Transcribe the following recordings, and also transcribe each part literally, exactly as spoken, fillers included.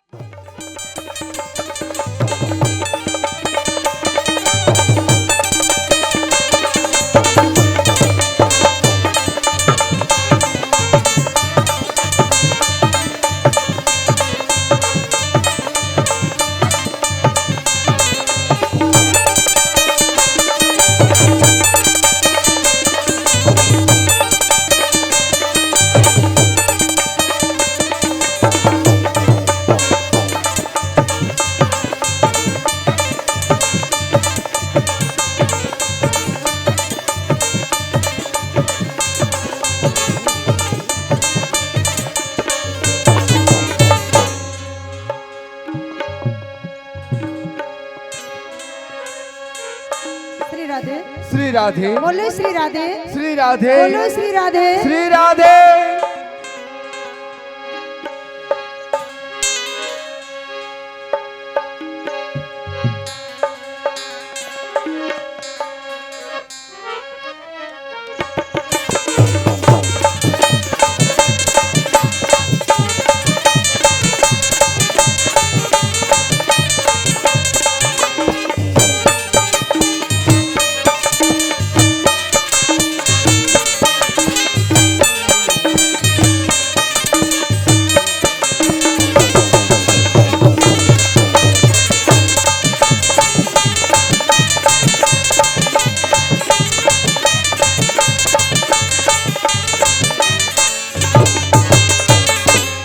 श्री राधे। श्री राधे। बोलो श्री राधे। श्री राधे। बोलो श्री राधे। श्री राधे।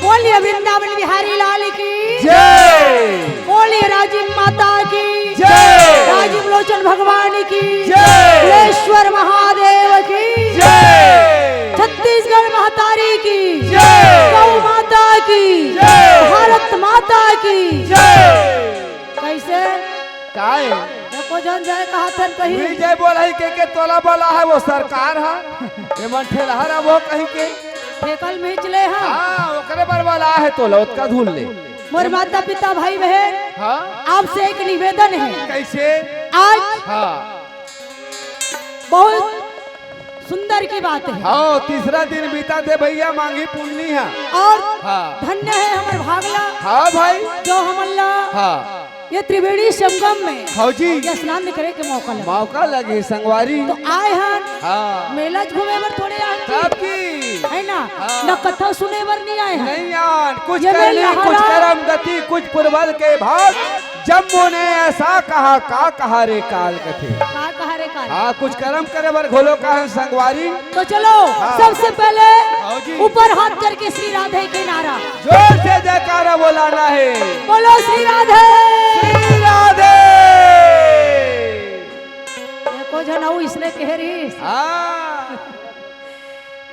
बोलिए वृंदावन बिहारी लाल की जय। बोलिए राजीव माता की जय। राजीव लोचन भगवान की जय। भोलेश्वर महादेव की जय। छत्तीसगढ़ महतारी की जय। गौ माता की जय। भारत माता की जय। कैसे? काय? एको झन जय कहाथन कहीं। वही जय बोलही के, के तोला बोला है वो सरकार हा। ये मन ठेलहर है वो कहीं के। ठेकल में चले हाँ। हाँ, ओकरे बर वाला है तोला, ओतका धुन ले। मोर माता पिता भाई बहन, हाँ? आपसे एक निवेदन है। कैसे? आज हाँ। बहुत सुंदर की बात है। हाँ, तीसरा दिन बीता थे भैया, मांगी पुन्नी है। और हाँ। धन्य है हमर भागला। हाँ भाई। जो हमन ला हाँ। ये त्रिवेणी संगम में हाँ जी। ये स्नान करे के मौका लगे। मौका लगे संगवारी। तो आए हन हाँ। मेला घूमे बर थोड़े आए हन। तब की? है ना? हाँ। न कथा सुने बर नहीं आए हन। नहीं यार, कुछ ये करनी, मेला कुछ हरा। करम गति, कुछ पुरबल के भाग। जम्मो ने ऐसा कहा, का कहा रे काल कथे। का कहा रे काल? हाँ, कुछ करम करे बर घोलो का है संगवारी। तो चलो, हाँ। सबसे पहले हाँ जी। ऊपर हाथ करके श्री राधे के नारा। जोर से जयकारा बोलाना है। बोलो श्री राधे। श्री राधे। एको झन अउ इसने कहे रहिस। हाँ।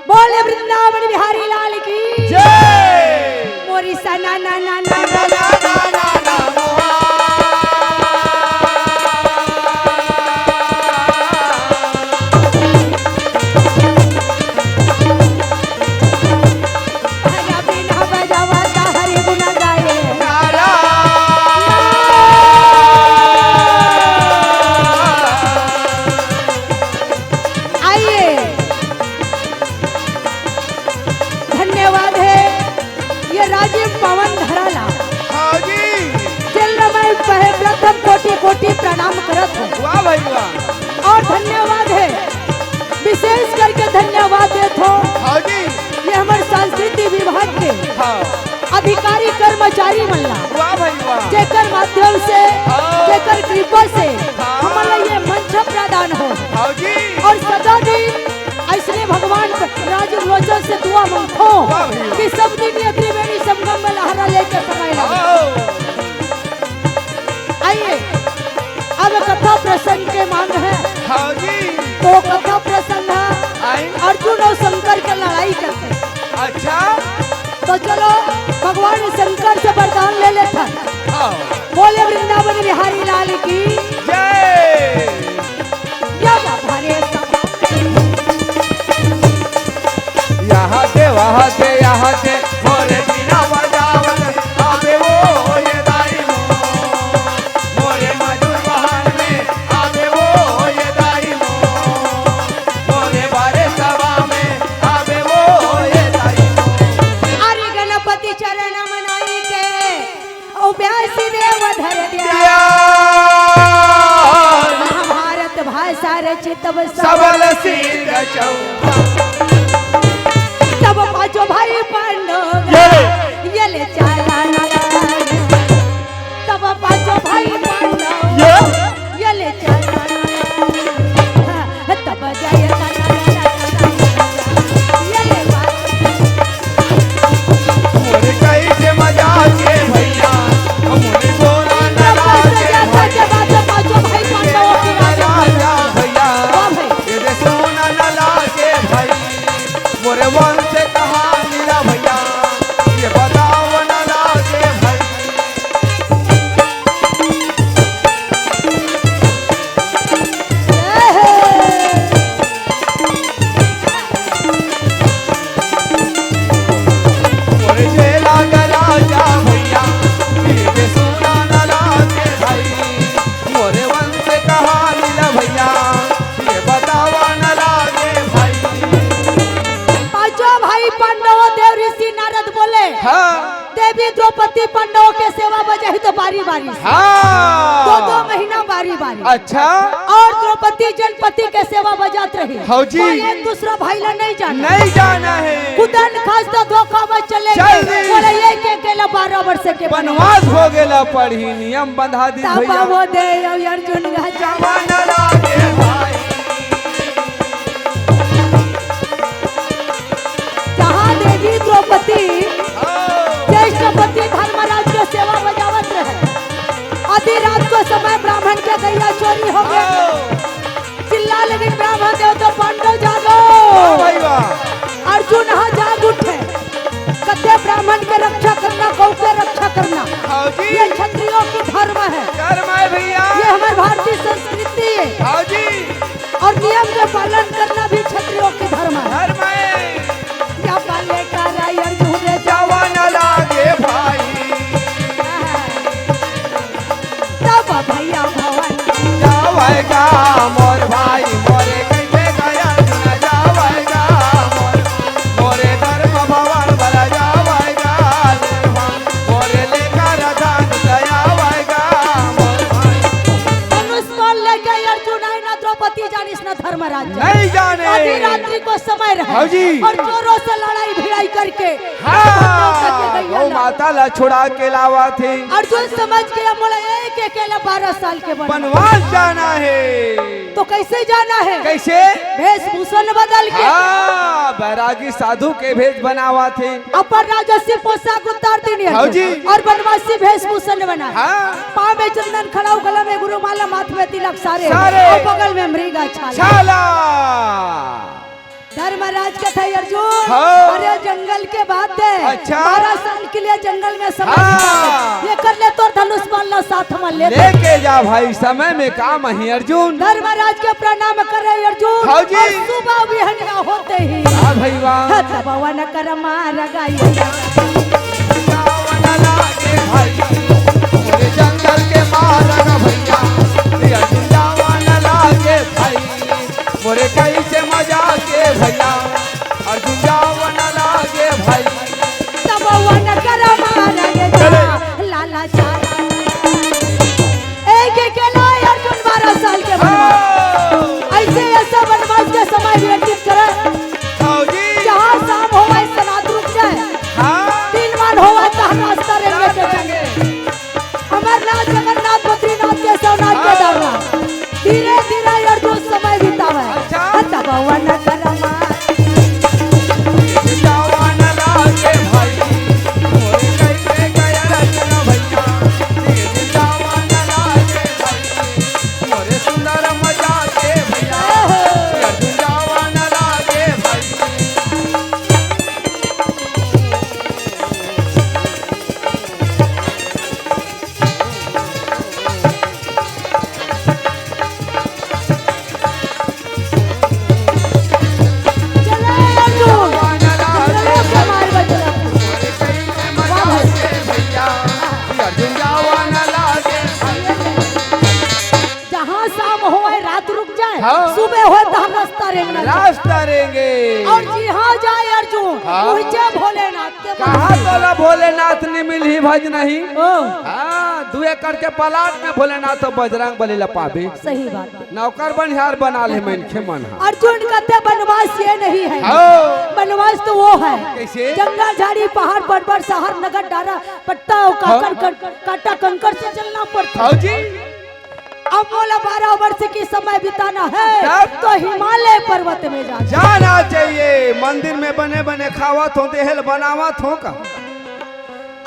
बोले वृंदावन बिहारी लाल की जय। मोरी सना ना ना ना ना ना ना ना मोहा। हरा बिना बजावा ता हरि गुण गाए। नारा। आइए। धन्यवाद है ये राजीव पवन धरा ला। हाँ जी। जेला मैं पह-, प्रथम कोटि कोटि प्रणाम करत हूँ। वाह भाई वाह। और धन्यवाद है, विशेष करके धन्यवाद देत हूँ हाँ जी। ये हमर संस्कृति विभाग के हाँ। अधिकारी कर्मचारी मन ला, वाह भाई वाह। जेकर माध्यम से, हाँ। जेकर कृपा से हाँ। हमन ला ये मंच प्रदान हो। हाँ जी। और सदा दिन अइसने भगवान राजीव लोचन से दुआ मंगथों वाह भैया। कि सब दिन ये त्रिवेणी संगम में लहरा लेके समय लगे। आओ। आइए, अब कथा प्रसंग के मांग है। हाँ जी। तो कथा प्रसंग है आई। अर्जुन और शंकर के लड़ाई करते। अच्छा। तो चलो भगवान शंकर से वरदान ले लेथन। हाँ। बोले वृंदावन बिहारी लाल की जय। या बाबा रे सभा। यहाँ से, वहाँ से, यहाँ से, मोरे बीना बजावत आवे वो ये दाई मो। मोरे मधुर बहार में आवे वो ये दाई मो। मोरे बारे सभा में आवे वो ये दाई मो। अरे गणपति चरण मनाई के प्यासी देव धर दिया। महाभारत भाषा रचित तब सबल सबल सिद्ध चौहान। तब पांचों भाई पांडव ये। ये ले चाला ना। तब पांचों भाई पांडव ये। ये ले चाला ना। तब जय ये ले। मोरे कैसे मजाक के भैया, मोरे सोना न लागे भैया, राजा भैया, ये दे सोना न लागे भाई, मोरे वंश कहाँ मिला भैया, ये बताओ न लागे भाई। पांचों भाई पांडव देव ऋषि नारद बोले, हाँ। देवी द्रौपदी पांडवों के सेवा बजाही तो बारी बारी से। हाँ। दो दो महीना बारी बारी। अच्छा। और द्रौपदी जनपति के सेवा बजात रही। हाँ जी। कोई एक दूसरा भाई ला नहीं जाना। नहीं जाना है। कुदन खास तो धोखा में चले चल गए। बोले ये के अकेला बारह वर्ष के वनवास हो गेला पड़ी नियम बंधा दी भैया। वो दे अर्जुन गा जवान लागे भाई। जहाँ देवी द्रौपदी ज्येष्ठ पति धर्मराज के सेवा बजावत रहे। आधी रात को समय ब्राह्मण के गैया चोरी हो गया। चिल्ला लगिन ब्राह्मण देव तो पांडव जागो। वाह भाई वाह। अर्जुन हाँ जाग उठे। कथे ब्राह्मण के रक्षा करना, गौ के रक्षा करना। हाँ जी। ये क्षत्रियों की धर्म है। धर्म है भैया। ये हमारी भारतीय संस्कृति है। हाँ जी। और नियम के पालन करना भी क्षत्रियों के धर्म है। धर्म है। या पाले का राय अर्जुन रे जवान लागे भाई। तब भैया भवन जावेगा मोर भाई, मोरे कैसे गया न जावेगा मोर, मोरे धर्म भवन बला जावेगा। धनुष बाण लेके अर्जुन आए ना, द्रौपदी जानिस ना धर्मराज। नहीं जाने। आधी रात्रि को समय रहे। हाँ जी। और जोरों से लड़ाई भिड़ाई करके हाँ, गौ माता ला छुड़ा के लावा थे। अर्जुन समझ गया, मोला एक अकेला बारह साल के वनवास जाना है। तो कैसे जाना है? कैसे? वेशभूषण बदल के। हाँ, बैरागी साधु के भेष बनावा थे। अपन राजसी पोशाक उतार देनी है। हाँ जी। और वनवासी वेशभूषण बना। हाँ। पाँव में चंदन खड़ाऊ, गला में गुरुमाला, माथ में तिलक सारे। सारे। और बगल में मृगा छाला। छाला। धर्मराज कथे अर्जुन, हाँ। अरे जंगल के बात है। अच्छा। बारह साल के लिए जंगल में समय हाँ। बितावे। ये कर ले तोर धनुष बाण ला साथ में ले। लेके जा भाई, समय में काम है अर्जुन। धर्मराज के प्रणाम करे अर्जुन। हाँ जी। और सुबह बिहनिया होते ही हाँ भाई वाह। तब वन कर मार गई। जावन लागे भाई, मोरे जंगल के मारग भैया, ये अर्जुन जावन लागे भाई, मोरे कैसे मजाक के भैया, अर्जुन जावन लागे भाई। तब वन कर मार गई चले। लाला चाला। एक अकेला अर्जुन बारह साल के वनवास। हाँ। ऐसे ऐसा वनवास के समय व्यतीत करे। हाँ जी। जहाँ शाम होवे, रात रुक जाए। हाँ। दिन मान होवे, तहाँ रास्ता रेंगे के चले। अमरनाथ, जगन्नाथ, बद्रीनाथ, केदारनाथ। हाँ। धीरे धीरे अर्जुन समय बितावे। अच्छा। तब वन कर मार। जावन लागे भाई, मोरे कैसे गया रचना भैया, जावन लागे भाई। मोरे सुंदर मजाक के भैया, ये अर्जुन जावन लागे भाई। चले अर्जुन, चले के मार बजरंग। वाह भाई। जहाँ शाम होवे, रात रुक जाए, हाँ। सुबह होए तो हम रास्ता रेंगे। रास्ता रेंगे। और जहाँ जाए अर्जुन, हाँ। पहुँचे भोलेनाथ के कहाँ मंदिर। तो भोलेनाथ नि मिलही भज नहीं। ओ। हाँ, दू एकड़ के प्लाट में भोलेनाथ अउ बजरंग बली ला पाबे। सही बात। नौकर बनिहार बना ले मनखे मन ह। अर्जुन कहते, "बनवास ये नहीं है। हाँ। बनवास तो वो है।" कैसे? जंगल, झाड़ी, पहाड़, पर्वत, शहर, नगर, डारा, पट्टा और हाँ। काकर, कर, काटा कंकर से चलना पड़ता है। हाँ जी। अब बोला, "बारह वर्ष की समय बिताना है, तब? तो हिमालय पर्वत में जाना।" जाना चाहिए। मंदिर में बने बने खावत हो, देहल बनावत हो का?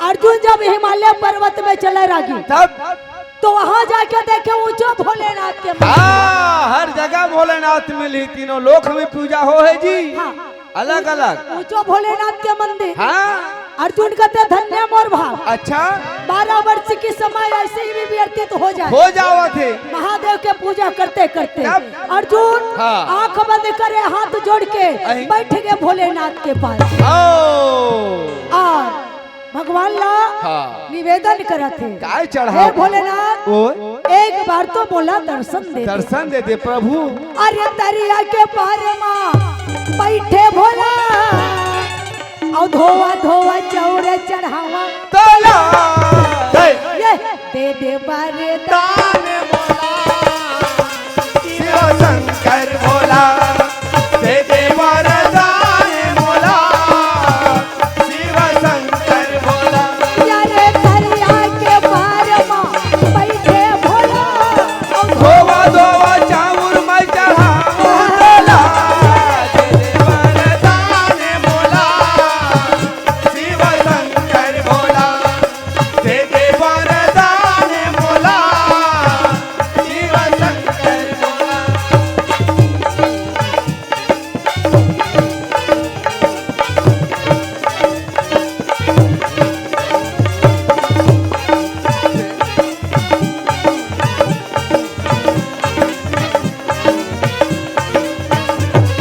अर्जुन जब हिमालय पर्वत में चले रागी, तब? तो वहां जाके देखे ऊंचो भोलेनाथ के मंदिर। हाँ, हर जगह भोलेनाथ मिली, तीनों लोक में पूजा हो है जी। हाँ। अलग अलग। ऊंचो भोलेनाथ के मंदिर। हाँ। अर्जुन कहते, "धन्य मोर भाव।" अच्छा। बारह वर्ष की समय ऐसे ही भी व्यतीत हो जाए। हो जावत हे। महादेव के पूजा करते करते तब? अर्जुन हाँ। आंख बंद करे, हाथ जोड़ के अहीं। बैठ गए भोलेनाथ के पास। ओ। और भगवान ला हाँ। निवेदन करत हे। काय चढ़ाव? "हे भोलेनाथ, ओए। एक बार तो मोला दर्शन दे दे।" दर्शन दे दे प्रभु। अरे तरिया के पार मा बैठे भोला, अउ धोवा धोवा चाउर चढ़ावा तोला। हे। ये दे दे वरदान। दान मोला, शिव शंकर भोला, दे दे वरदान मोला, शिव शंकर भोला। यारे तरिया के पार मा बैठे भोला। धोवा धोवा चाउर मैं चढ़ाऊं तोला। दे दे वरदान मोला, शिव शंकर भोला। दे दे वरदान मोला, शिव शंकर भोला।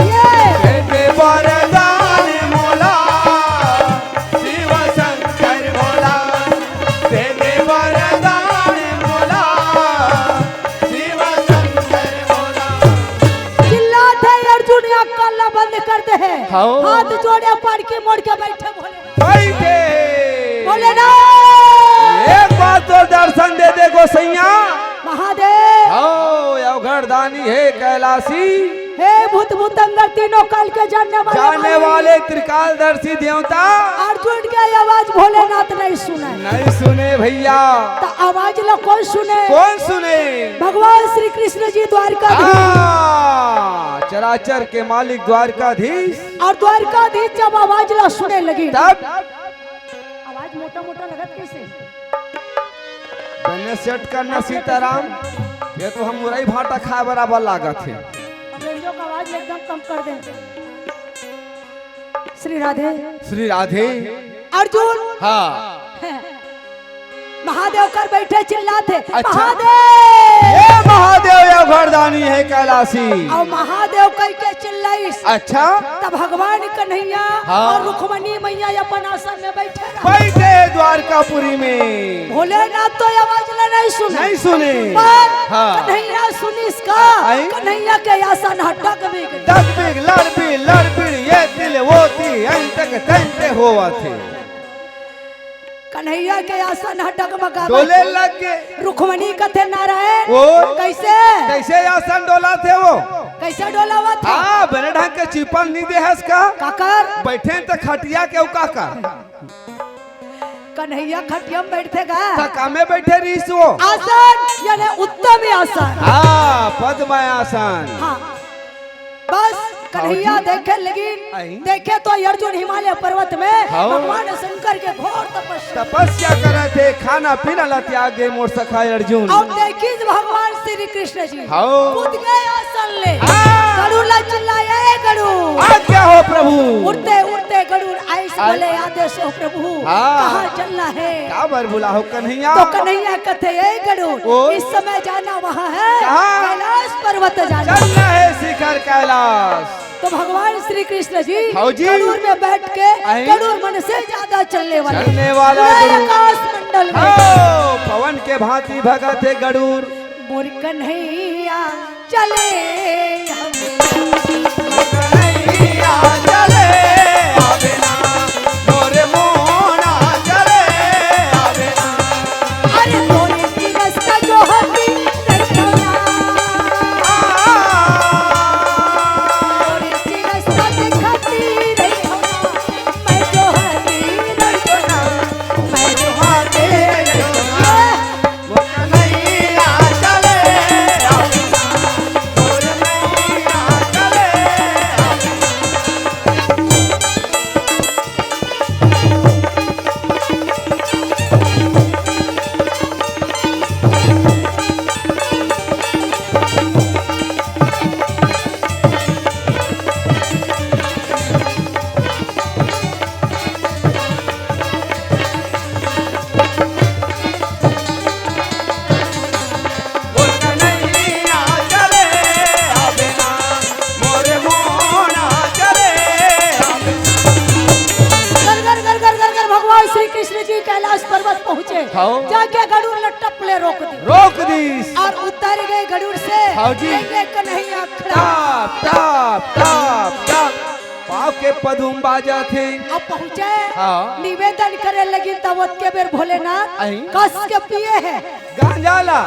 ये। दे दे वरदान मोला, शिव शंकर भोला। दे दे वरदान मोला, शिव शंकर भोला। चिल्लात हे अर्जुन, या कान ला बंद कर दे हे। हाओ। हाथ जोड़े, पटकी मोड़ के बैठे भोले। बैठे। भोलेनाथ। एक बार तो दर्शन दे दे गोसैया। महादेव। हाओ, अवघड़दानी हे कैलासी। हे भूत भूतंगड़ तीनों काल के जानने वाले जाने महादेव। वाले त्रिकालदर्शी देवता। अर्जुन के आवाज भोलेनाथ नहीं सुने। नहीं सुने भैया। तो आवाज ला कौन सुने? कौन सुने? भगवान श्री कृष्ण जी द्वारकाधीश। हाँ, चराचर के मालिक द्वारकाधीश। और द्वारकाधीश जब आवाज ला सुने लगी। तब? आवाज मोटा मोटा लगत कैसे? बने सेट करना सीताराम, ये तो हम मुरई भाटा खाए बराबर लागत हे। अब रंजो का आवाज एकदम कम कर दे। श्री राधे। श्री राधे। अर्जुन। हाँ। महादेव कर बैठे चिल्लात हे, अच्छा। महादेव! ये महादेव या अवघड़दानी हे कैलासी। और महादेव कह के चिल्लाइस। अच्छा। तब भगवान कन्हैया हाँ। और रुक्मणी मैया अपन आसन में बैठे रहे। बैठे द्वारकापुरी में। भोलेनाथ तो ये आवाज ला नहीं सुने। नहीं सुने। पर हाँ। कन्हैया सुनिस का, आई? कन्हैया के आसन ह डगबिग। डगबिग, लड़बिड़, लड़बिड़, ये तिल वो ती, अंतक तंत होवत हे। कन्हैया के आसन ह डगमगा डोले बैठे। लग गे। रुक्मणी कथे, "नारायण।" ओ। कैसे? कैसे आसन डोलात हे वो? कैसे डोलावत हे? हाँ, बने ढंग के चिपल नहीं देहस का? काकर? बैठे त खटिया के उ काकर? कन्हैया खटिया में बैठथे का? त कामे बैठे रहिस वो? आसन, यानी उत्तम आसन। हाँ, पद्मासन। हाँ। बस कन्हैया देखे लगिन, आई। देखे तो अर्जुन हिमालय पर्वत में हाँ। भगवान शंकर के घोर तपस्या। तपस्या करत हे, खाना पीना ला त्याग दे मोर सखा अर्जुन। अब देखिस भगवान श्री कृष्ण जी हाँ। कूद गए आसन ले। हाँ। गरुड़ ला चिल्लाए, "ए गरुड़।" आज्ञा हो प्रभु। उड़ते उड़ते गरुड़ आइस आई। बोले, "आदेश हो प्रभु, हाँ। कहाँ चलना है?" का बर बुलाहो कन्हैया? तो कन्हैया कथे, "ए गरुड़, ओ। इस समय जाना वहाँ है, कहाँ? कैलाश पर्वत जाना।" चलना है शिखर कैलाश। तो भगवान श्री कृष्ण जी हाँ जी। गरुड़ में बैठ के आई। गरुड़ मन से ज्यादा चलने वाले। चलने वाला पूरे गरुड़। आकाश मंडल में। हाँ, पवन के भांति भगत हे गरुड़। मोर कन्हैया चले अब। कन्हैया चले अब ना, मोर मोना जाके गरुड़ ल टप ले रोक दी। रोक दीस। अउ उतर गे गरुड़ से। हाँ जी। लेके कन्हैया खड़ा। टप, टप, टप, टप। पाँव के पदुम बाजत हे। अब पहुँचे। हाँ। निवेदन करे लगिन, तब ओतके बेर भोलेनाथ अहीं। कस के पिए हे। गांजा ला।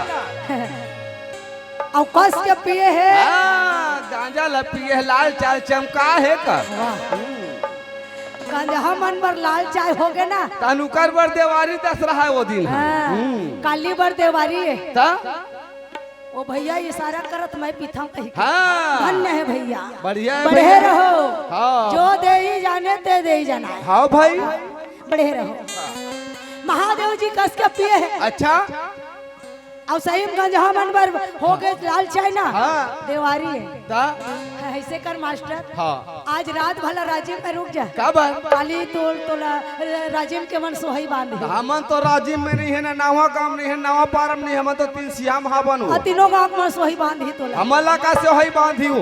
अउ कस के पिए हे। हाँ, गांजा ला पिए हे, लाल चाय चमका हे का। वाह। गांजा मन बर लाल चाय होगे ना। तन उकर बर देवारी दसरहा हे ओ दिन। हाँ, हम्म। काली बर देवारी हे। त? ओ भइया इसारा करत मैं पीथंव कहिके। हाँ। धन्य हे भइया। बढ़िया हे बढ़े भइया। रहो। हाँ। जो देई जाने ते देई जाना हे। हाँ भाई। बढ़े रहो। महादेव जी कस के पिए हे। अच्छा। अउ सही म गंजहा मन बर होगे लाल चाय ना। हाँ। देवारी हे। त? अइसे कर मास्टर। हाँ। आज रात भला राजिम में रुक जा। काबर? काली तोल तोला, अ, राजिम के मन सोहई बांधही। हमन तो राजिम में नइ हे ना, नवा गांव नइ हे, नवा पारा म नइ हे, हमन तो तीन सियाम हावन हो। अ, तीनों गांव के मन सोहई बांधही तोला। हमला का सोहई बांधही हो?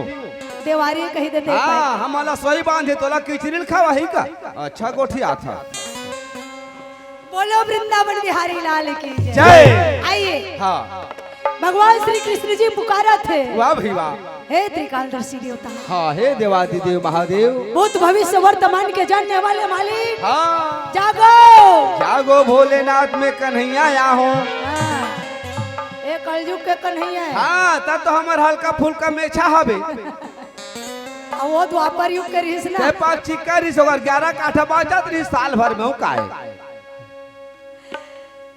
देवारी कहि देते हाँ, भाई। हमला सोहई बांधही तोला किचरी ल खवाही का? अच्छा गोठियाथस। बोलो वृंदावन बिहारी लाल की जय। जय। आइए। हाँ। भगवान श्री कृष्ण जी पुकारत हे। वाह भाई वाह। हे त्रिकालदर्शी देवता। हाँ, हे देवादिदेव महादेव। भूत भविष्य वर्तमान के जानने वाले मालिक। हाँ। जागो। जागो भोलेनाथ में कन्हैया आहो। हाँ। ए कलयुग के कन्हैया हे। हाँ, तब तो हमर हल्का फुल्का मेछा हवे। अउ ओ द्वापर युग के रिहिस ना। ते पाँच चिक्का रिहिस, ओकर ग्यारह काठा बाचत रिहिस साल भर में, ओ काय?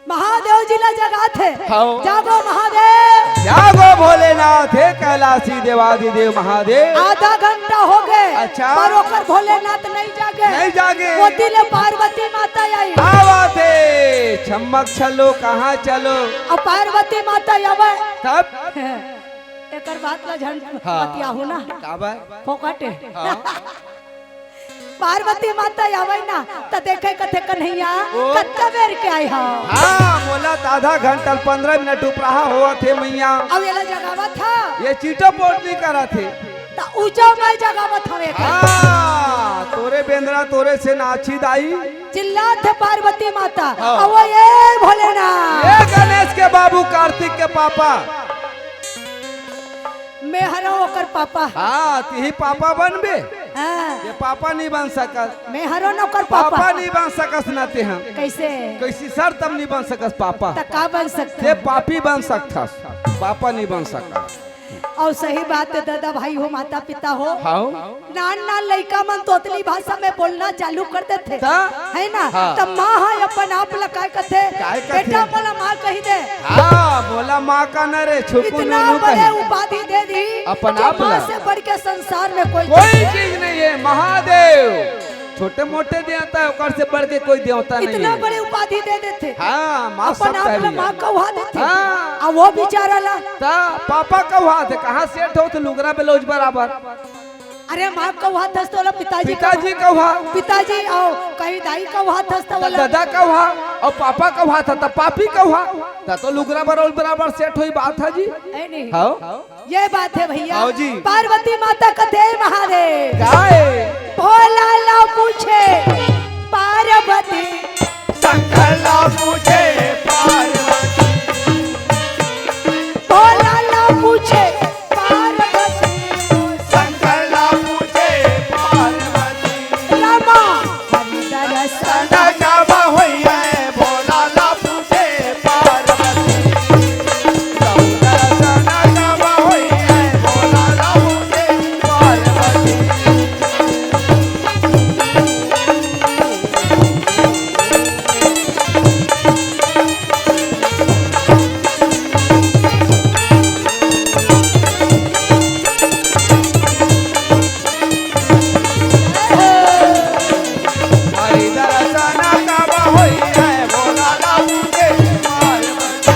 महादेव जी ला जगाथे। हाँ। जागो महादेव। जागो भोलेनाथ, हे कैलाशी देवादिदेव महादेव। आधा घंटा होगे। अच्छा। पर ओकर भोलेनाथ नइ जागे। नइ जागे। ओती ले पार्वती माता आइस। आवत हे, छम्मक छल्लो, कहाँ चलो? अउ पार्वती माता आवय। तब? एकर बात ला झन हाँ। बतियाहू ना। काबर? फोकट हे। हाँ। पार्वती माता आवय ना, त देखे कथे कन्हैया, ओ। कतका बेर के आय हव? हाँ, मोला त आधा घंटा ल पंद्रह मिनट उपराहा होवत हे मइया। अउ एला जगावत हव? ये चिटोपोट नइ करत हे। त ऊंचा मैं जगावत हव एकर। हाँ, तोरे बेंदरा तोरे से नाची दाई। चिल्लात हे पार्वती माता, हाँ। अउ ए भोलेनाथ। ए गणेश के बाबू, कार्तिक के पापा। मैं हरव ओकर पापा। हाँ, तिही पापा बनबे। हाँ। ये पापा नइ बन सकस। मैं हरव न ओकर पापा। पापा नइ बन सकस ना तेहा। कइसे? कइसी शर्त म नइ बन सकस पापा। त का बन सकत? ते पापी बन सकथस, पापा नइ बन सकस। अउ सही बात हे दादा भाई हो, माता पिता हो। हाँ। नान नान लइका मन तोतली भाषा में बोलना चालू कर देथे। त? हे ना? हाँ। त माँ ह अपन आप ल काय कथे? काय कथे? बेटा मोला माँ कहि दे। हाँ, मोला माँ कह न रे, छुकु इतना नूनू बड़े कही। उपाधि दे दी अपन कि आप माँ ला। से बढ़ के संसार में कोई कोई चीज चीज नहीं है। महादेव छोटे मोटे देवता हे, ओकर से बढ़ के कोई देवता नहीं इतना है। बड़े उपाधि दे देथे। हाँ, माँ अपन सब आप कह ला दिया। माँ कहा देथे। हाँ। अब वो बेचारा ला। त पापा कहा थे, कहाँ सेठ हो तो लुगरा ब्लाउज बराबर। अरे माँ कहा थस त ओला पिताजी पिताजी कहा। कहा। पिताजी अउ कहीं दाई कहा थस त त ओला। दादा कहा अउ पापा कहा था त पापी कहा। त तो लुगरा बराबर बराबर सेठ होई बात हे जी। ए नहीं। हाँ। ये बात हे भइया। हाँ जी। पार्वती माता कथे महादेव। गाय। भोला ला पूछे पार्वती। शंकर ला पूछे पार्वती। भोला ला पूछे पार्वती। शंकर ला पूछे पार्वती। रामा हरि दरस सदा का होई है, भोला ला पूछे पार्वती। सदा सदा का होई है, भोला ला पूछे पार्वती। हरि दरसना कब होई है, भोला बाबू के पार्वती।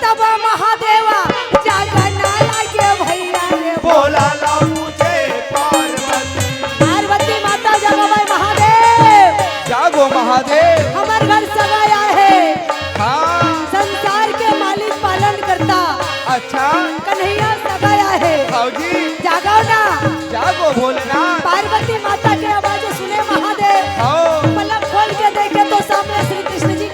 तब महादेवा जागना लागे भैया रे। भोला बाबू के पार्वती। पार्वती माता जगो भाई महादेव। जागो महादेव। हमर घर सगा आए हे। हाँ। संसार के मालिक पालन करता। अच्छा। कन्हैया सगा आए हे। भौजी। जागो ना। जागो भोलेनाथ। पार्वती माता के आवाज सुने महादेव। हाँ। पलक खोल के देखे तो सामने श्री कृष्ण जी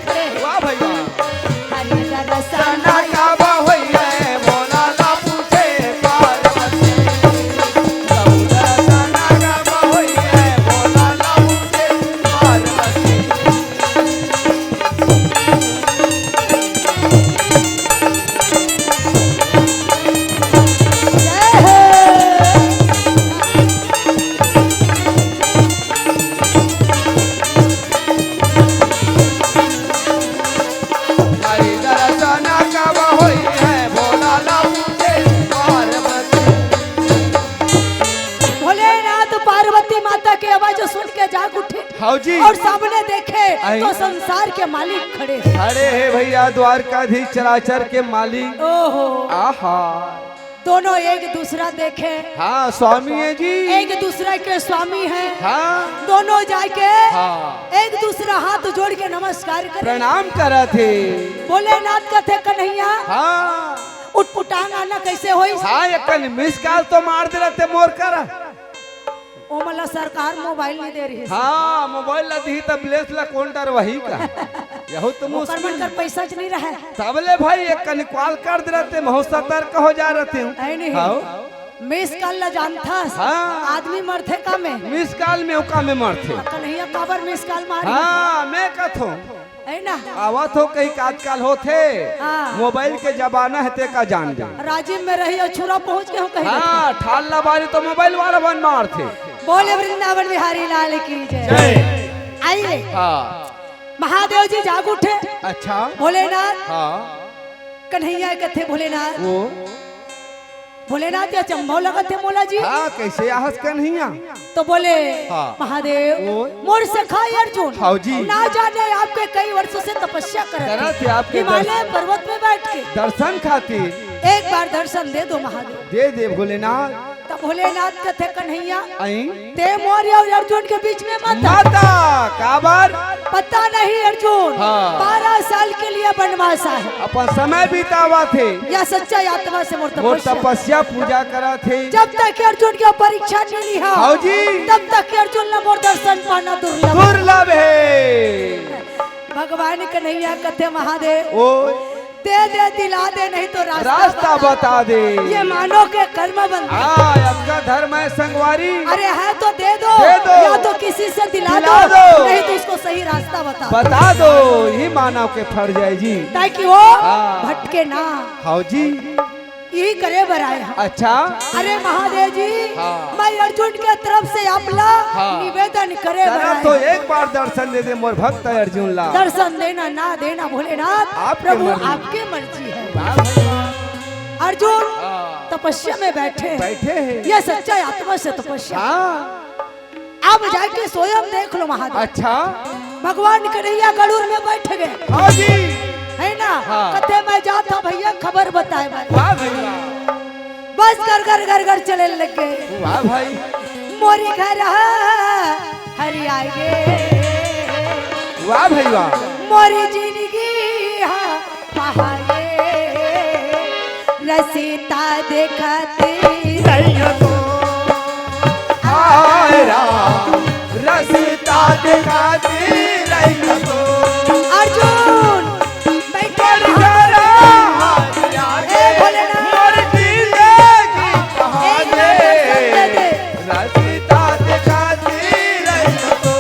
हाँ जी। और सामने देखे आई। तो संसार के मालिक खड़े हैं। खड़े हैं भैया, द्वारकाधीश चराचर के मालिक। ओहो। आहा। दोनों एक दूसरा देखे। हाँ, स्वामी है जी। एक दूसरा के स्वामी है। हाँ। दोनों जाके हाँ। एक दूसरा हाथ जोड़ के नमस्कार करे। प्रणाम करत हे। भोलेनाथ कथे, "कन्हैया, हाँ। उटपुटांग आना कैसे होई?" हाँ, एक कन मिस कॉल तो मार दे रहते मोर कर। ओमन ला सरकार मोबाइल नहीं दे रही। हाँ, मोबाइल ला दी तब लेस ला कौन डर वही का। यहू तो ओकर मुश्किल। मन कर पैसा च नहीं रहे। तबले भाई एक कन कॉल कर दे रहते, बहुत सतर्क हो जा रहते हूँ। है नहीं। हाँ। मिस कॉल ला जानथस? हाँ। आदमी मरथे का में? मिस कॉल में ओका में मरथे। कन्हैया काबर मिस कॉल मारी? हाँ, मैं कथों। है ना? आवत हो कहीं काजकाल होथे। हाँ। मोबाइल के जमाना है, ते का जान दे। राजिम में रही और छुरा पहुंच के हम कहीं हाँ, ठाल ला बारी तो मोबाइल वाला बन मारथे। बोले वृंदावन बिहारी लाल की जय। जय। आइए। हाँ। महादेव जी जाग उठे। अच्छा। भोलेनाथ। हाँ। कन्हैया कथे भोलेनाथ। वो। भोलेनाथ या चंभव लगत हे मोला जी। हाँ, कैसे आहस कन्हैया? तो बोले, हाँ। महादेव, ओ। मोर सखा अर्जुन, हाँ जी। ना जाने आपके कई वर्षों से तपस्या करत करत हे। हे आपके हिमालय दर्शन। पर्वत में बैठ के। दर्शन खातिर। एक बार दर्शन दे दो महादेव। दे दे भोलेनाथ। तब भोलेनाथ कथे कन्हैया, आई। ते मोर और अर्जुन के बीच में मत आ। माता, काबर? पता नहीं अर्जुन, हाँ। बारह साल के लिए बनवास आहे। अपन समय बितावत हे। या सच्चा आत्मा से मोर मोर तपस्या। तपस्या पूजा करत हे। जब तक अर्जुन के परीक्षा नहीं लिहा, हाँ जी। तब तक अर्जुन ला मोर दर्शन पाना दुर्लभ। दुर्लभ हे। भगवान कन्हैया कथे महादेव। ओ। दे दे, दिला दे, नहीं तो रास्ता रास्ता बता बता दे। ये मानव के कर्म बंधन। हाँ, आपका धर्म है संगवारी। अरे है तो दे दो, दे दो। या तो किसी से दिला दिला दो, दो। नहीं तो उसको सही रास्ता बता दो। बता दो, ये मानव के फर्ज है जी। ताकि वो हाँ। भटके ना। हाँ जी। यही करे बर आए हम। अच्छा। अरे महादेव जी, हाँ। मैं अर्जुन के तरफ से आपला हाँ। निवेदन करे बर जरा आए तो हूँ। एक बार दर्शन दे दे मोर भक्त अर्जुन ला। दर्शन देना ना देना भोलेनाथ, आपके प्रभु मर्जी। आपके मर्जी है। वाह भाई वाह। अर्जुन हाँ। तपस्या में बैठे हैं। बैठे हैं। ये सच्चा आत्मा से तपस्या। हाँ। अब जाके स्वयं देख लो महादेव। अच्छा। भगवान कन्हैया गरुड़ में बैठ गए। हाँ जी। है ना? हाँ। कथे मैं जात हूँ भैया, खबर बताए भाई। वाह भाई वाह। बस घर घर घर घर चले लग गए। वाह भाई। मोरी घर हरिया गे। वाह भाई वाह। मोरी जिंदगी हा पहाड़े। रसिता देखत रहियो तो। हाय राम, रसिता देखत रहियो तो। अर्जुन, बैठो। बड़ी जरा हाथ आगे, ए भोलेनाथ। मोर जिंदगी पहाड़े। एक बार दर्शन दे दे। रसिता देखत रहियो तो।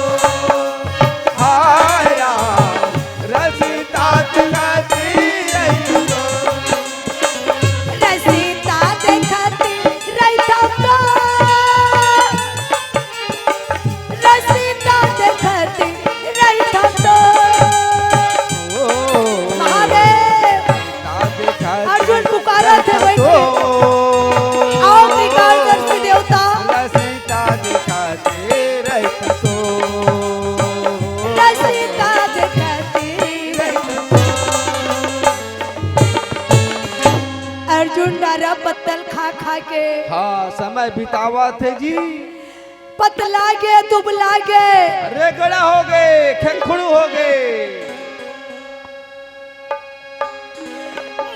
हाय राम, रसिता देखत रहियो तो। रसिता देखत रहियो तो। रसिता देखत रहियो तो। ओ। महादेव। रसिता देखत अर्जुन पुकारत हे बैठ के। ओ। आओ निकाल कर से देवता। रसिता देखत रहियो तो। रसिता देखत रहियो तो। अर्जुन डारा पत्तल खा खा के। हाँ, समय बितावत हे जी। पतला गे, दुबला गे। रेगड़ा हो गए, खेंखड़ू हो गए।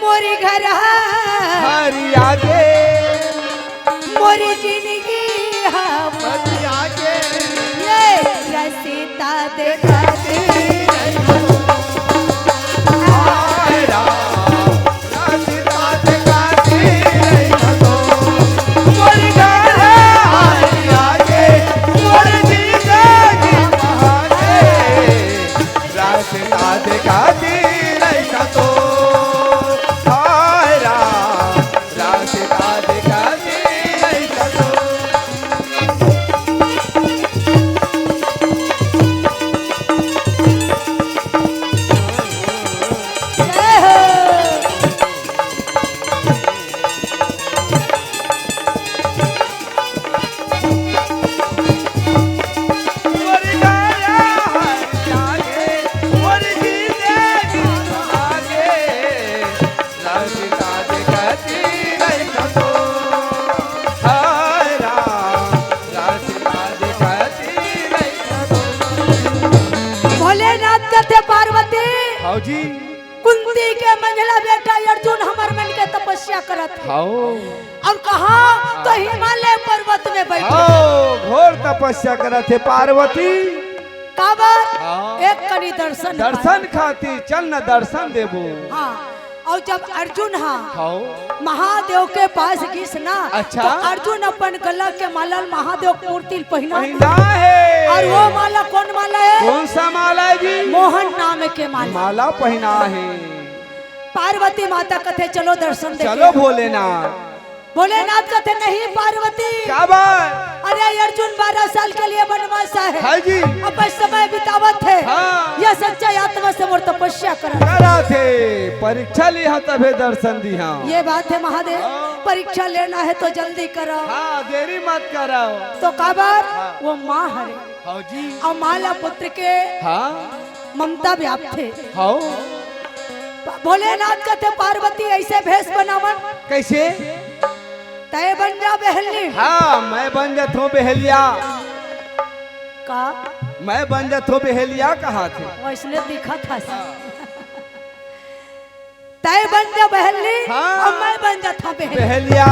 मोरी घर हरिया गे। मोरी जिंदगी हा पतिया गे। ये रसिता देखत रहियो तो। हाय राम, रसिता देखत रहियो तो। मोरी घर हरिया गे। मोरी जिंदगी हा गे। रसिता देखत रहियो तो। हाय राम, रसिता देखत रहियो तो। हाव जी। कुंती के मंझला बेटा अर्जुन हमर मन के तपस्या करत हे। हाव। अउ कहाँ तो हिमालय पर्वत में बइठे। हाव, घोर तपस्या करत हे पार्वती। काबर? हाँ। एक कनी दर्शन दर्शन खातिर चल न दर्शन देबो। हाँ, अउ जब अर्जुन हा हाव। महादेव के पास गिस ना, अच्छा। तो अर्जुन अपन गला के माला ल महादेव के मूर्ति ल पहिना। पहिना हे। अउ वो माला कोन माला हे? कोन सा माला हे जी? मोहन नाम के माला। माला पहिना हे। पार्वती माता कथे, "चलो दर्शन देखे।" चलो भोलेनाथ। भोलेनाथ कथे, "नहीं पार्वती।" काबर? अरे अर्जुन बारह साल के लिए वनवास हे। हाँ जी। अपन समय बितावत हे। हाँ। ये सच्चा आत्मा से मोर तपस्या करत हे। करत हे, परीक्षा लिहा तभे दर्शन दिहा। ये बात हे महादेव, हाँ। परीक्षा लेना हे तो जल्दी करो। हाँ, देरी मत करो। तो काबर? हाँ। वो माँ हरे। हाँ जी। अउ माँ ला पुत्र के हाँ। ममता व्याप्त हे। हाव। भोलेनाथ कथे, "पार्वती अइसे भेष बनावन।" कइसे? "तैं बन जा बहली।" हाँ, मैं बन जाथों बहलिया। का? मैं बन जाथों बहलिया कहाथे। वइसने दिखत हस। हाँ। "तैं बन जा बहली, हाँ। अउ मैं बन जाथों बहली।" बहलिया।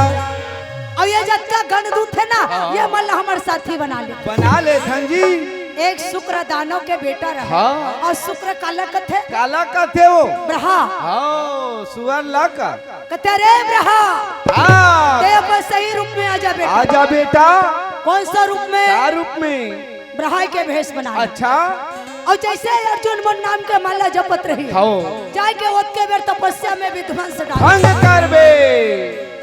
अउ ये जतका गण दूत हे ना, हाँ। ये मन ला हमर साथी बना ले। बना लेथन जी। एक शुक्र दानव के बेटा रहा। हाँ। अउ शुक्र काला कथे? काला कथे वो? ब्रहा। हाँ, सुअर ला का। कथे, "अरे ब्रहा, हाँ। तैं अपन सही रूप में आ जा बेटा।" आ जा बेटा। कोन सा रूप में? का रूप में? ब्रहा के भेष बना ले। अच्छा। अउ जइसे अर्जुन मोर नाम के माला जपत रही, हाव। जाके ओतके बेर तपस्या में विध्वंस डाल। भंग करबे।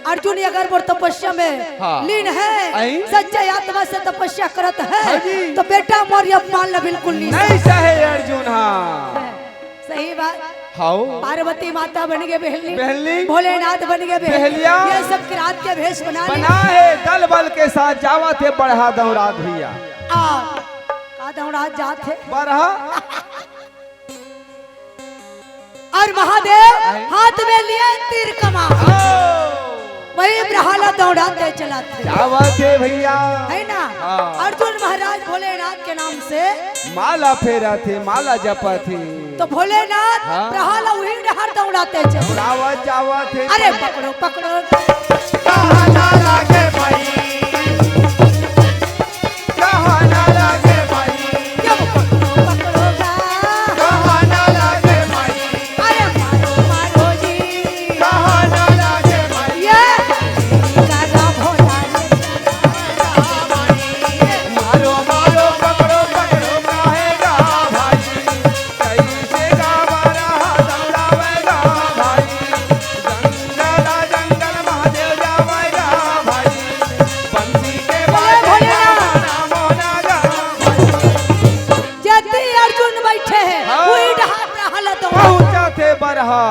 अर्जुन अगर मोर तपस्या में हाँ। लीन हे, आई। सच्चा आत्मा से तपस्या करत हे, हाँ जी। तो बेटा मोर ये अपमान ला बिल्कुल नहीं नहीं सहे अर्जुन, हाँ। सही बात। हाव। पार्वती माता बन गे बहली। बहली। भोलेनाथ बन गे बहली। बहलिया। ये सब किरात के भेष बना ले। बना हे, दल बल के साथ जावत हे बरहा दौड़ात भइया। अउ का दौड़ात जात हे? बरहा। अउ महादेव आए। हाथ में लिए तीर कमान। हाव। वही ब्रहा ला दौड़ात हे चलत हे। जावत हे भइया। हे ना? हाँ। अर्जुन महाराज भोलेनाथ के नाम से माला फेरत हे, माला जपत हे। तो भोलेनाथ हाँ। ब्रहा ला उही डहर दौड़ात हे चल। दौड़ावत जावत हे। अरे पकड़ो, पकड़ो। कहाँ ना लागे भाई, कहाँ ना लागे भाई। ये पकड़ो, पकड़ो गा। कहाँ ना लागे भाई। अरे मारो, मारो जी। कहाँ ना लागे भाई। ये गागा भोला ने मारो, मारो, पकड़ो, पकड़ो, काहे गा भाई? कैसे गा बारह दौड़ावे गा भाई? जंगल, जंगल महादेव जावे गा भाई। बंसी के बोले बाजे भोलेनाथ। ना मोना गा भाई। जति अर्जुन बइठे हे, हाँ। उही डहर ब्रहा ला दौड़ा। पहुँचत हे बरहा।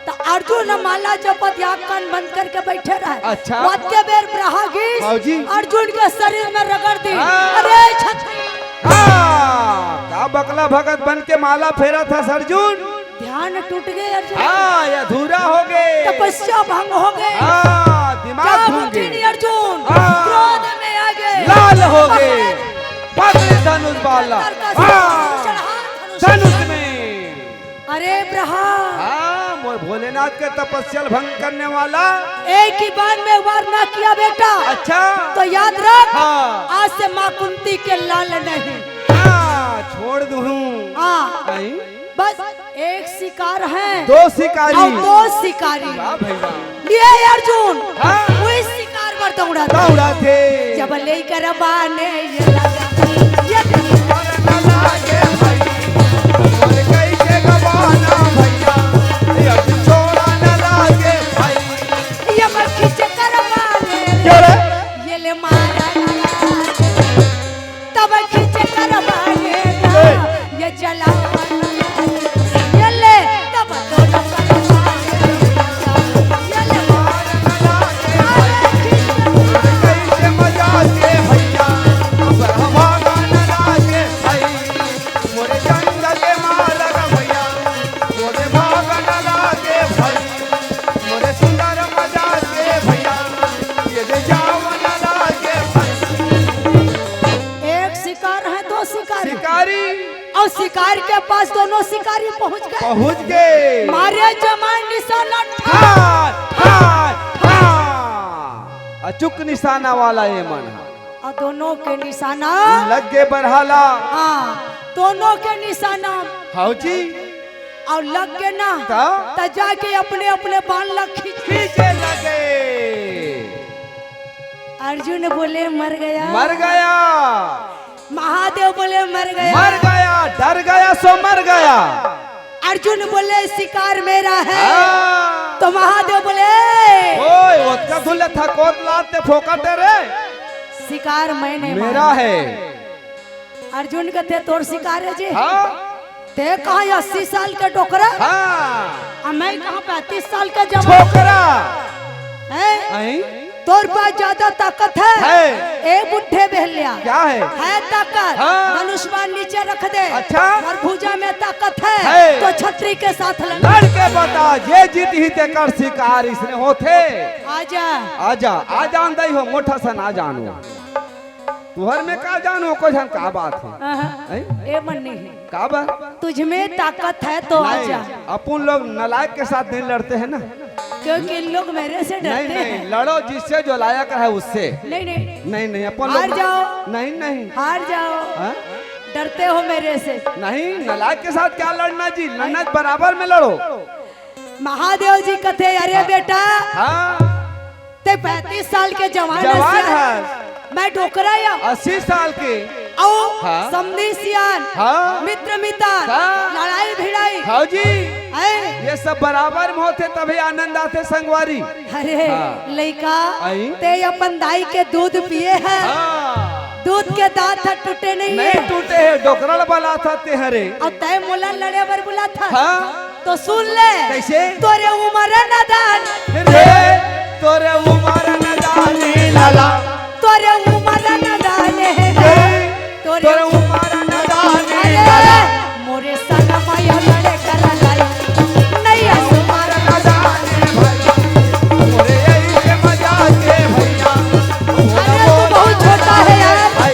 त अर्जुन ह माला जपत आँख कान बंद करके बइठे रहय। अच्छा। ओतके बेर ब्रहा गिस, हाँ जी। अर्जुन के शरीर में रगड़ दिस। हाँ। अरे छत हाँ, का बकला भगत बन के माला फेरत हस अर्जुन? ध्यान टूट गे अर्जुन। हाँ, ये अधूरा हो गे। तपस्या भंग हो गे। हाँ, दिमाग घूम गे। अर्जुन हाँ। क्रोध में आ गे। लाल हो गे। पकड़े धनुष बाण ला। हाँ, धनुष में। अरे ब्रहा। हाँ, मोर भोलेनाथ के तपस्या ल भंग करने वाला। एक ही बाण में वार ना किया बेटा। अच्छा। तो याद रख, हाँ। आज से माँ कुंती के लाल नहीं। हाँ, छोड़ दूँ। हाँ। नहीं। बस एक शिकार हे। दो शिकारी। अउ दो शिकारी। वाह भाई वाह। लिए अर्जुन, हाँ। उही शिकार बर दौड़ाथे। दौड़ाथे। जब लेकर बाने ये लगा, ये और न लागे भाई, और कैसे गवाना भैया, ये छोड़ा न लागे भाई। ये मैं खींच कर बाने, क्यों रे? ये ले मारा न लागे। तब खींच कर बाने ना, ए। ये चला ये ले, तब तो ये ले। कैसे मजाक के भैया, अब हवा गाना लागे भाई। अरे पहुंच गए। पहुंच गए। मारे जमाए निशाना ठार, ठार, ठार। अचूक निशाना वाला ये मन हा। और दोनों के निशाना लग गे बरहा ला। हाँ, दोनों के निशाना। हाँ जी। और लग गे ना, त? त जाके अपने अपने बाण ला खींच। खींचे लगे। अर्जुन बोले, "मर गया।" मर गया। महादेव बोले, "मर गया।" मर गया, डर गया सो मर गया। अर्जुन बोले, "शिकार मेरा है।" हाँ। तो महादेव बोले, ओए, ओतका धुले थकोत लाते फोकट रे। शिकार मैंने मेरा मारा। है। अर्जुन कथे, "तोर शिकार है जी।" हाँ। ते कहा अस्सी साल के डोकरा? हाँ। और मैं कहा पैंतीस साल के जवान। छोकरा। हैं? हैं? तोर पास ज्यादा ताकत है। है। ए बुढ़े बहलिया। क्या है? है ताकत। हाँ। धनुष बाण नीचे रख दे। अच्छा। और भुजा में ताकत है। है। तो छतरी के साथ लड़। लड़ के बता, जे जीतही तेकर शिकार इसने होथे। आजा। आजा, आ जान दई हो, मोटा सन आ जानो। तुहर में का जानो, कोई झन का बात है? हाँ, हाँ। हैं? ए मन नहीं है। का बा? तुझ में ताकत है तो नहीं, आजा। अपन लोग नालायक के साथ नहीं लड़ते हैं ना। क्योंकि इन लोग मेरे से डरते नहीं, नहीं, हैं। लड़ो जिससे जो लायक है उससे। नहीं, नहीं। नहीं, नहीं, अपन लोग हार जाओ। नहीं, नहीं। हार जाओ। हाँ? डरते हो मेरे से। नहीं, नालायक के साथ क्या लड़ना जी, लड़ना बराबर में लड़ो। महादेव जी कथे, "अरे हाँ। बेटा, हाँ। ते पैंतीस साल के जवान जवान हस, हस। मैं डोकरा या।" अस्सी साल के। अउ हाँ। समधी सियान, हाँ। मित्र मितान, हाँ। लड़ाई भिड़ाई। हाँ जी। हैं? ये सब बराबर में होथे तभी आनंद आथे संगवारी। अरे हाँ। लइका, आई। ते अपन दाई के दूध पिए है। हाँ। दूध के दांत ह टूटे नहीं नहीं है। टूटे है, डोकरा ल बलाथा ते हरे। अउ तय मोला लड़े बर बुलाथा। हाँ। तो सुन ले। कैसे? तोरे उमर नदान। रे, तोरे उमर नदान हे लाला। तोरे उमर नदान हे। रे, तोरे तोरे उमर नदान हे अरे, लाला। मोरे संग माया लड़े कर लाई। नहीं आसू। उमर नदान हे भैया। मोरे यही के मजाक हे भैया। अरे, तू बहुत छोटा है यार। भाई।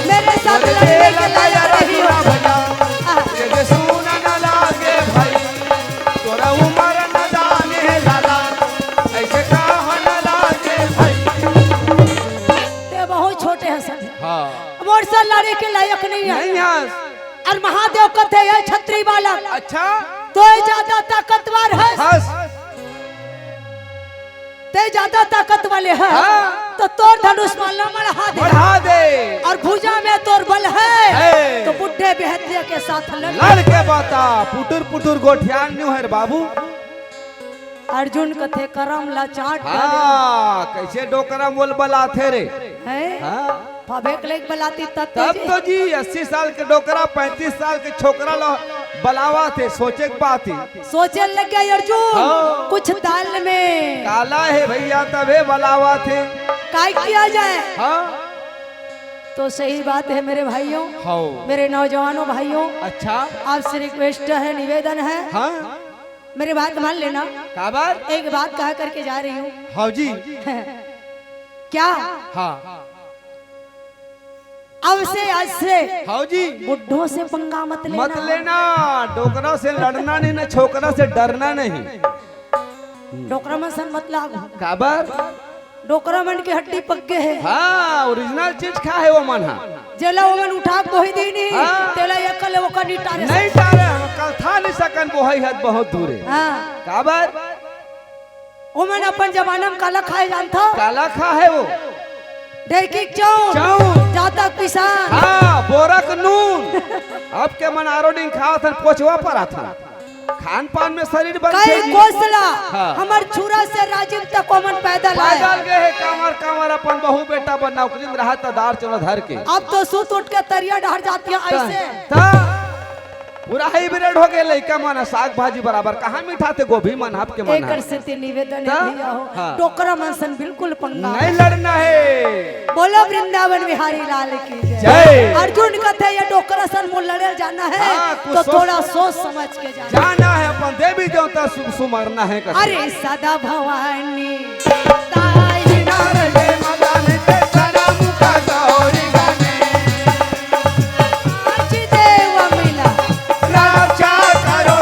मेरे साथ लड़ने के लायक नहीं हो। भैया। हाँ। ये सुना ना लागे भाई। तोरा उमर नदान हे लाला, ऐसे कहा न लागे भाई। ते बहुत छोटे हस। हाँ। मोर से लड़े के लायक नहीं है। नहीं हस। और महादेव कथे, "ए छतरी बालक, अच्छा? तोय ज्यादा ताकतवर हस। हस। ते ज्यादा ताकत वाले है, हाँ। तो तोर धनुष बाण ला मढ़ा दे। मढ़ा दे। और भुजा में तोर बल है, है। तो बुढ़े बेहतिया के साथ लड़।" लड़ के बता, पुटुर पुटुर गोठियान न्यू है रे बाबू। अर्जुन कथे करम ला चाट डाले। हाँ, कैसे डोकरा मोल बलाथे रे। हैं? हाँ। फबेक लेके बलाती तब तो तब जी। तो जी, अस्सी साल के डोकरा, पैंतीस साल के छोकरा ला बलावा थे, सोचे के बात ही। सोचे लग गया अर्जुन, हाँ। कुछ दाल में काला है भैया, तबे बलावा थे। काय किया जाए? हाँ। तो सही बात है मेरे भाइयों, हाँ। मेरे नौजवानों भाइयों, अच्छा। आपसे रिक्वेस्ट है, निवेदन है, हाँ। मेरी बात मान लेना। का बात? एक बात कहा करके जा रही हूँ। हाँ जी। क्या? हाँ। अब से, आज से हाँ जी। बुड्ढों से पंगा मत लेना। मत लेना। डोकरा से लड़ना नहीं ना, छोकरा से डरना नहीं। डोकरा मन सन मत लागो। काबर? डोकरा मन के हड्डी पक्के है। हाँ, ओरिजिनल चीज खा है वो मन हा। जेला वो मन उठा के बोही दी नहीं, हाँ। तेला एकल ओकर निटारे नहीं टारे, हम कल था नहीं सकन बोही हद बहुत दूर है। हाँ। काबर? ओमन अपन जमाना में काला खाए जानथव? काला खा है वो। ढेकी के चाउर, चाउर। जातक पिसान। हाँ, बोरक नून। अब के मन आरो दिन खात हन, पोचवा पर आथन। खान पान में शरीर बन कई गई। कोसला, हाँ। हमर छुरा से राजिम तक ओमन पैदल आए। पैदल गए है, कांवर, कांवर अपन बहू बेटा बर नौकरी में रहा त दार चलो धर के। अब तो सुत उठ के तरिया डहर जाती है त, ऐसे। त, पूरा हाइब्रिड हो गए लइका मन, साग भाजी बराबर, कहाँ मिठाथे गोभी मन आपके मन एकर ह? सेती निवेदन त? है भैया हो, हाँ। डोकरा मन सन बिल्कुल पंगा। नहीं लड़ना है। बोलो वृंदावन बिहारी लाल की जय। जय। अर्जुन कथे ये डोकरा सन मोर लड़े जाना है, हाँ, कुछ तो सोच थोड़ा सोच समझ के जाना। जाना है, अपन देवी देवता सु-, सुमरना है कथे। अरे सदा भवानी ताई नारदे मगन ते सनम का गौरी गाने। आज देव मिला। रक्षा करो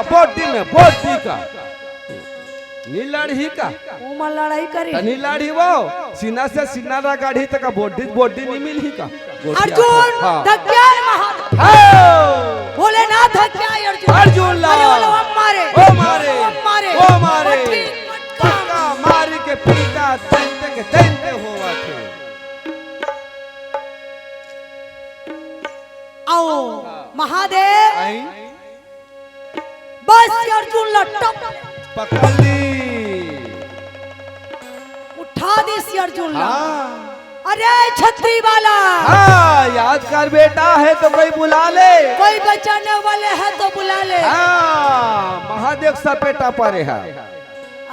बॉडी में बॉडी का। नी लड़ही का? ओमा लड़ाई करी। त नी लड़ही वो। सीना से सीना रगड़ही त का बॉडी, बॉडी नी मिलही का? गोटिया अर्जुन, हाँ। धक्या है महादेव। हाँ। भोलेनाथ धक्या है अर्जुन। अर्जुन ला। अरे बोलो, हम मारे। ओ मारे। हम मारे। ओ मारे। पटकी, पटका। पटका मारी के पीटा, दैत्य के दैत्य होवा थे। आओ, हाँ। महादेव। आई। बस ये अर्जुन ला टप। पकड़ ली। उठा दिस ये अर्जुन ला। हाँ। अरे छतरी वाला। हाँ, याद कर बेटा, है तो कोई बुला ले। कोई बचाने वाले है तो बुला ले। हाँ, महादेव सपेटा परे है।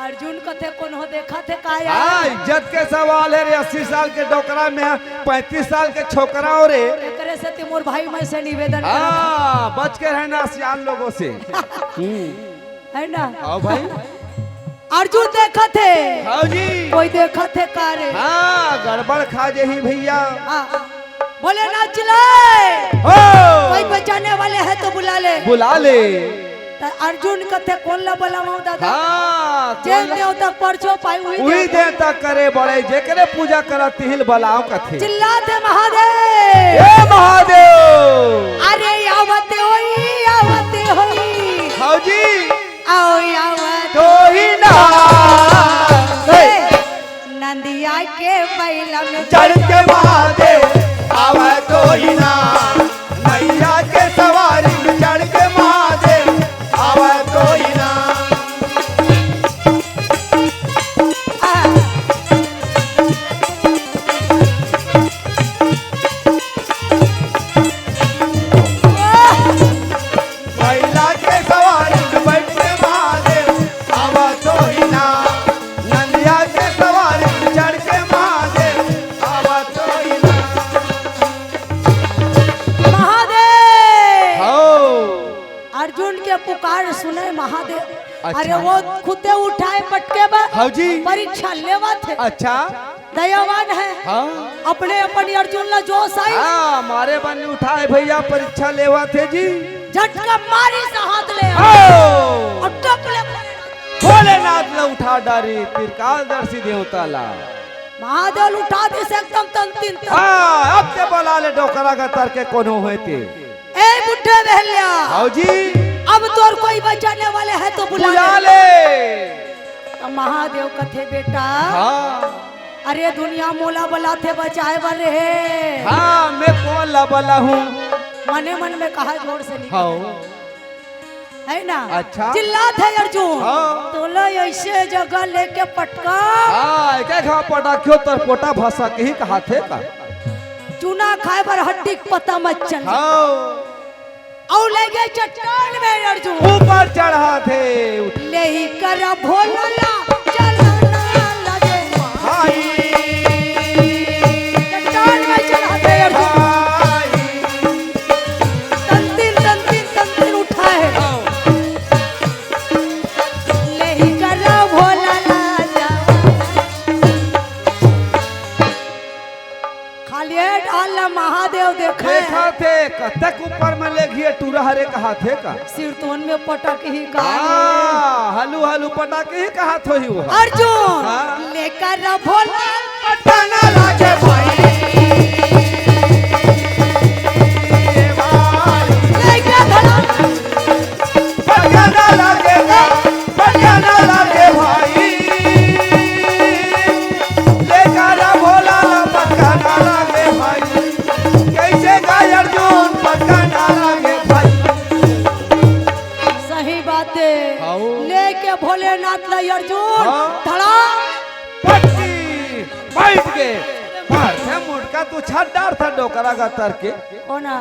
अर्जुन कथे कोनो देखा थे का यार? हाँ, इज्जत के सवाल है रे, अस्सी साल के डोकरा में पैंतीस साल के छोकरा हो रे। एकरे से ते मोर भाई मैं से निवेदन करत हूँ। हाँ, बच के रहना सियान लोगों से। हम्म। है ना? हाँ भाई। अर्जुन देखा थे। हाँ जी। कोई देखा थे का रे? हाँ, गड़बड़ खा जेही भैया। हाँ। भोलेनाथ चिल्लाए। हो। कोई बचाने वाले है तो बुला ले। बुला ले। त अर्जुन कथे कोन ला बलावंव दादा? हाँ, जेन कोन ला? देवता परछो पाई उही उही देवता। देवता करे बड़े, जेकरे पूजा करा तिहिल बलाव कथे। चिल्लाथे महादेव। हे महादेव। अरे आवत होई, आवत होई। हाँ जी। आओ आवत तो ही ना। हे। नंदिया के बैला में चढ़ के महादेव आवे तो ही ना, नैया के सवारी में चढ़ के महादेव आवे तो ही ना। आ। बैला के सवारी में बैठ के महादेव आवा तो ही ना, नंदिया के सवारी में चढ़ के महादेव आवा तो ही ना। महादेव। हो। अर्जुन के पुकार सुने महादेव। अच्छा। अरे वो खुदे उठाए पटके बा। हाँ जी। परीक्षा लेवा थे। अच्छा। दयावान है। हाँ। अपने अपन अर्जुन ला जोश आई। हाँ, मारे बन उठाए भैया, परीक्षा लेवा थे जी। झटका मारी से हाथ ले। आओ। और टप ले। भोलेनाथ ला उठा डारी, त्रिकालदर्शी देवता ला। महादेव उठा दिस एकदम तन तीन तन। हाँ, अब ते बला ले डोकरा गतर के कोनो होय ते। ए बुड्ढे बहलिया। हाँ जी। अब तोर कोई बचाने वाले है तो बुला बुला ले। ले। त महादेव कथे बेटा, हाँ। अरे दुनिया मोला बलाथे बचाए बर रे। हाँ, मैं कोन ला बलाहूँ? मने मन में कहा जोर से निकल। हाँ। है ना? अच्छा। चिल्लाथे अर्जुन। हाँ। तोला ऐसे जगह लेके पटका। हाँ, एक एक घाव पटाख्यो तर पोटा भाषा के ही कहा थे का? चूना खाए बर हड्डी के पता मत चल। हाँ। अउ ले गे चट्टान में अर्जुन। ऊपर चढ़ाथे, उठ। लेही करा भोला ला, चलना लगे। भाई। चट्टान में चढ़ाथे अर्जुन। भाई। तंतिन, तंतिन, तंतिन उठाए। आओ। लेही करा भोला ला जा। खाली ए ढाल ला महादेव देखे। देखा थे, कतक ऊपर में ले घिए टूरा हरे कहा थे का? सिरतोन में पटक ही का हाँ, हलू हलू पटक ही कहा थो ही वो। अर्जुन, हाँ। लेकर भोला। पटना लागे भाई। ए भाई। लेकर भोला। पटना लागे का, पटना लागे भाई। लेकर भोला पटना लागे भाई। कैसे का अर्जुन पटना लागे भाई। सही बात है। हाँ। लेके भोलेनाथ ला अर्जुन हाँ। धड़ा। पटकी बैठ के मार थे मुटका तू छत डार था डोकरा का तर के। कोना?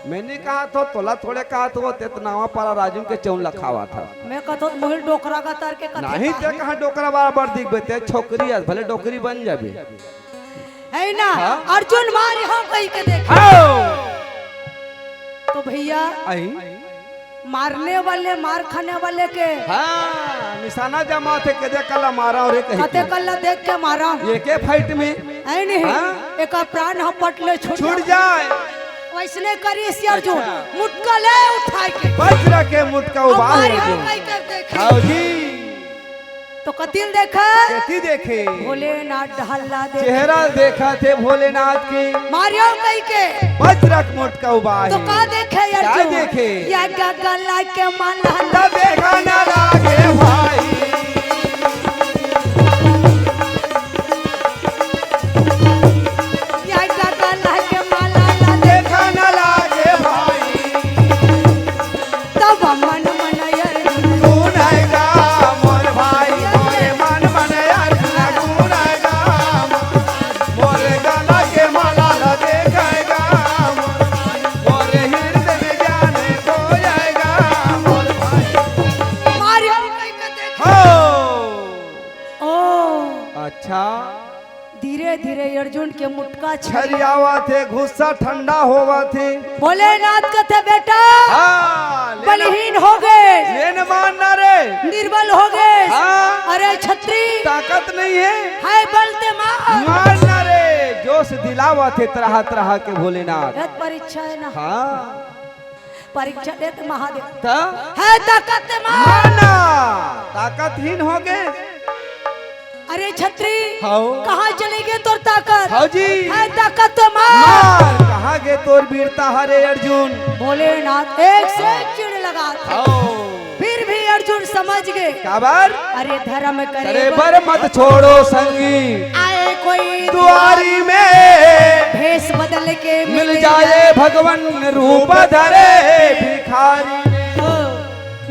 मैं नहीं कहा थो, तोला थोड़े कहा थो, ते तो नावा पारा राजू के चौन लखावा था। मैं कहत हों, मोहिल डोकरा का तर के कथे नहीं, का ते है? कहाँ डोकरा बराबर दिखबे, ते छोकरी है, भले डोकरी बन जाबे। है ना? हाँ। अर्जुन मारी हो कही के देख। हाँ। तो भैया, आई। मारने वाले, मार खाने वाले के हाँ, निशाना जमा थे, कदे कल्ला मारा और कही कते के। कल्ला देख के मारा। ये के फाइट में? है नहीं? हाँ। एक प्राण हम पट ले छूट छूट जाए। वैसने करिस अर्जुन, अच्छा। मुटका ले उठाय के। वज्र के मुटका अउ उबार मारियो हे जो। कई कर देखे। हाव जी। तो कति ल देखत? कति देखे? भोलेनाथ डहर ला देखे। चेहरा देखत हे भोलेनाथ के। मारियो कई के। वज्र के मुटका उबार तो हे। का देखे यार का जो? देखे? या गगला के माला। त देखा न लागे भाई। या गगला के माला ला देखा न लागे भाई। तब मन मन यार गुन आएगा मोर भाई, मोरे मन मन यार गुन आएगा। मोरे गला के माला ला देखेगा मोर भाई, मोरे हृदय में जाने खो जाएगा मोर भाई। मारियो कई के देखे। हो। ओ। अच्छा। धीरे-धीरे अर्जुन के मुटका छरियावत हे, गुस्सा ठंडा होवत हे। भोलेनाथ कथे, "बेटा, हाँ, ले ना। बलहीन हो गे। ले न मार ना रे। निर्बल हो गे। हाँ। अरे छत्री, ताकत नहीं हे। हाय बल ते मार। मार ना रे।" जोश दिलावत हे तरह तरह के भोलेनाथ। बहुत परीक्षा हे ना। हाँ। परीक्षा देत महादेव। त? हे ताकत ते मार। मार ना। ताकतहीन हो गे। अरे छत्री, हाव। कहाँ चले गे तोर ताकत? हाव जी। हे ताकत ते मार। मार, कहाँ गे तोर वीरता हरे अर्जुन? भोलेनाथ एक से एक चिढ़ लगात हे। हाव। फिर भी अर्जुन समझ गे। काबर? अरे धर्म करे अरे बर बर मत छोड़ो संगी। आए कोई दुआरी में। भेष बदल के मिल मिल जाए जाए। भगवन रूप धरे भिखारी में। ओ,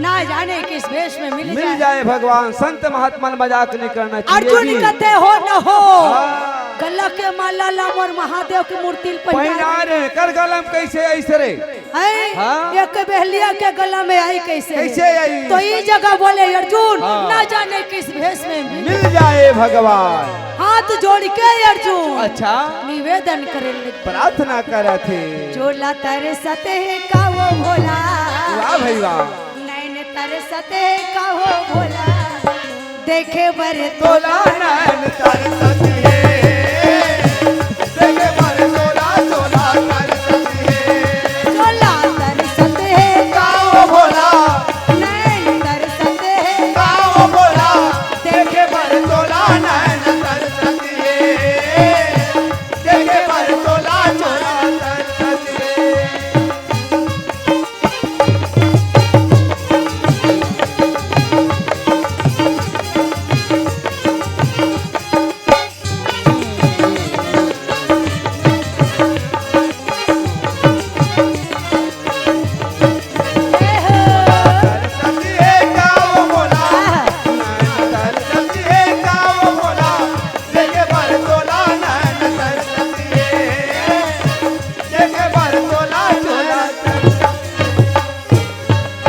ना जाने किस भेष में मिल मिल जाए। जाए भगवान, संत महात्मा ल मजाक नहीं करना चाहिए अर्जुन जी। कथे हो न हो। हाँ। गला के माला ला मोर महादेव के मूर्ति ल पहिना पहिना रे, कर गला म कइसे अइसे रे? हैं? हाँ। एक बहलिया के गला में आई कइसे? कइसे आई? तो ई जगह बोले अर्जुन, हाँ। ना जाने किस भेष में मिल मिल जाए भगवान। हाथ जोड़ के अर्जुन अच्छा। निवेदन करे लगे। प्रार्थना करत हे। चोला तरसत हे का वो भोला? वाह भाई वाह। नैन तरसत हे का वो भोला? देखे बर तोला नैन तरसत हे। देखे बर तोला, तोला तरसत हे। चोला तरसत हे का वो भोला? नैन तरसत हे का वो भोला? देखे बर तोला नैन तरसत हे। देखे बर तोला, तोला तरसत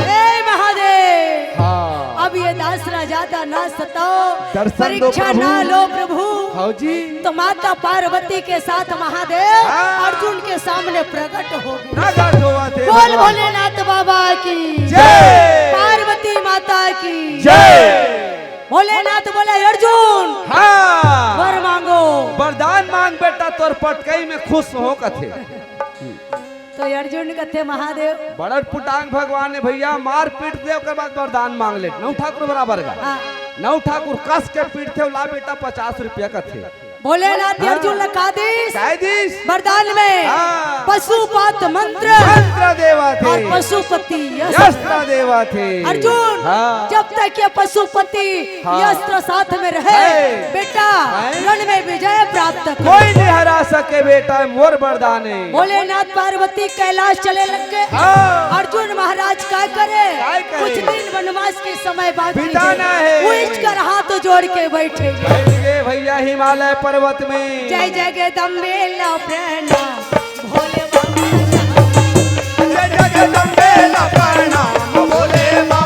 हे। ए महादेव, हाँ। अब ये दास राजा दा ना सताओ, दर्शन दो परीक्षा प्रभु। ना लो प्रभु। हाँ जी। तो माता पार्वती के साथ महादेव हाँ। अर्जुन के सामने प्रकट हो गए। प्रकट होवत हे बोल भगवान। भोलेनाथ बाबा की जय। पार्वती माता की जय। भोलेनाथ बोले, "अर्जुन, हाँ। वर मांगो।" वरदान मांग बेटा, तोर पटकई में खुश हों कथे। तो अर्जुन कथे, "महादेव।" बड़ा पुटांग भगवान हे भैया, मार पीट दे, ओकर बाद वरदान मांग ले। नौ ठाकुर बराबर का। हाँ। नौ ठाकुर कस के पीटथे, ला बेटा पचास रुपया कथे। भोलेनाथ हाँ। अर्जुन ला का दिस? का दिस? वरदान में हाँ। पशुपत मंत्र। मंत्र देवत हे। और पशुपति अस्त्र। अस्त्र देवत हे। अर्जुन, हाँ। जब तक ये पशुपति हाँ। ये अस्त्र साथ में रहे, है। बेटा, है। रण में विजय प्राप्त कर। कोई नहीं हरा सके बेटा, मोर वरदान हे। भोलेनाथ पार्वती कैलाश चले लग गए। हाँ। अर्जुन महाराज का करे? का करे? कुछ दिन वनवास के समय बाकी बिताना हे। हे। उइच कर हाथ जोड़ के बैठे। बैठ गए भैया हिमालय पर्वत में। जय जगदम्बे ला प्रणाम, भोले बाबा। जय जगदम्बे ला प्रणाम, भोले बाबा।